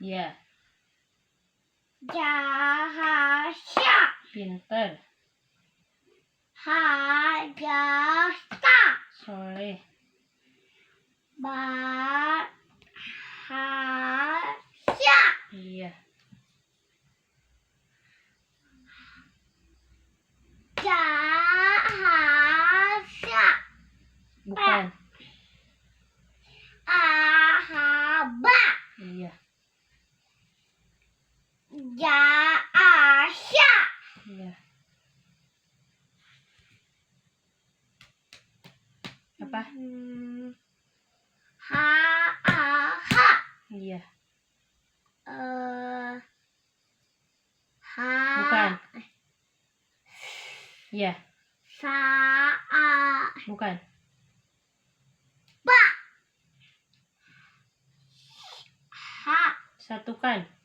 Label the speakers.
Speaker 1: Iya.
Speaker 2: Ja ha sya.
Speaker 1: Pinter.
Speaker 2: Ha ja sa.
Speaker 1: Soleh.
Speaker 2: Ba ha sya.
Speaker 1: Iya.
Speaker 2: Ja ha sya.
Speaker 1: Bukan.
Speaker 2: A ha ba.
Speaker 1: Iya.
Speaker 2: Ja a sya.
Speaker 1: Iya. Apa?
Speaker 2: Ha a ha.
Speaker 1: Iya.
Speaker 2: Ha.
Speaker 1: Bukan. Iya.
Speaker 2: Sa a.
Speaker 1: Bukan.
Speaker 2: Ba. Ha.
Speaker 1: Satukan.